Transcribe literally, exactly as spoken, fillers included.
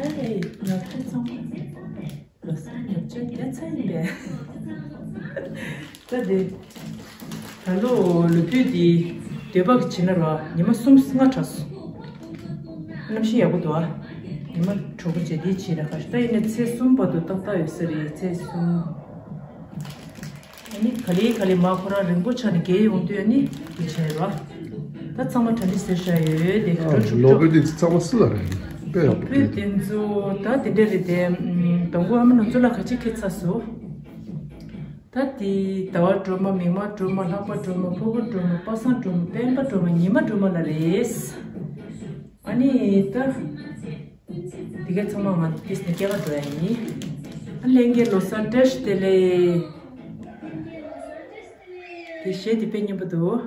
ཨེ། ཉོ་ཆ་ཚང་མ། ལོ་གསར་ཉོ་ཆ་བརྒྱ་ཚ་ཡིན་པས། ད་དེ། ད་ལོ་ལོ་ཕུད་དེ་འདོད་པ་གི་བྱེད་ན་ར་ཉི་མ་གསུམ་ལྔ་དྲག་སོང་། གནམ་གཤིས་ཡག་པོ་འདུག་ཨ། ཉི་མ་དྲོ་པོ་བྱས་དེ་བྱེད་ར་ཁ་ཤས་ད་ཡིན་ན་ཚེས་གསུམ་བར་དུ་ཏག་ཏག་ཡོད་ས་རེད། ཚེས་གསུམ། ཨ་ནི་ག་ལེ་ག་ལེ་མ་ཁོ་རང་རིང་པོ་ཆགས་ནས་རྒས་ཡོང་དུས་ཨ་ནི་དེ་བྱས་ར། ད་ཚང་མ་གྲ་སྒྲིག་ཟེར་བཞག་ཡོད་དེ་འགྲོ་ཆོག་ལོ་ཆོག་པོའི་དེ་ཚང་མ་སུ་ལ་རེད། དཔེ་ཡག་པོ་བོད་རེད། དེ་ཚོ་ད་དེ་འདྲ་རེད་དེ། ཨམ། དང་པོ་ཨ་མ་ནང་ཚོ་ལ་ག་ཅི་ཁེལ་ཚར་སོང་། ད་དེ་ཟླ་བ་སྒྲོལ་མ། མིག་དམར་སྒྲོལ་མ། ལྷག་པ་སྒྲོལ་མ། ཕུར་བུ་སྒྲོལ་མ། པ་སངས་སྒྲོལ་མ། སྤེན་པ་སྒྲོལ་མ། ཉི་མ་སྒྲོལ་མ་ལ་རེད། ཨ་ནི་ད་དེ་ག་ཚང་མ་ང་ཏིས་ནས་སྐྱེལ་ག་འགྲོ་ཡ་ཡིན། ཨ་ལྷན་རྒྱས་ལོ་གསར་བཀྲ་ཤིས་བདེ་ལེགས། དེ་གཞས་དེ་དཔེ་སྙན་པོ་འདུག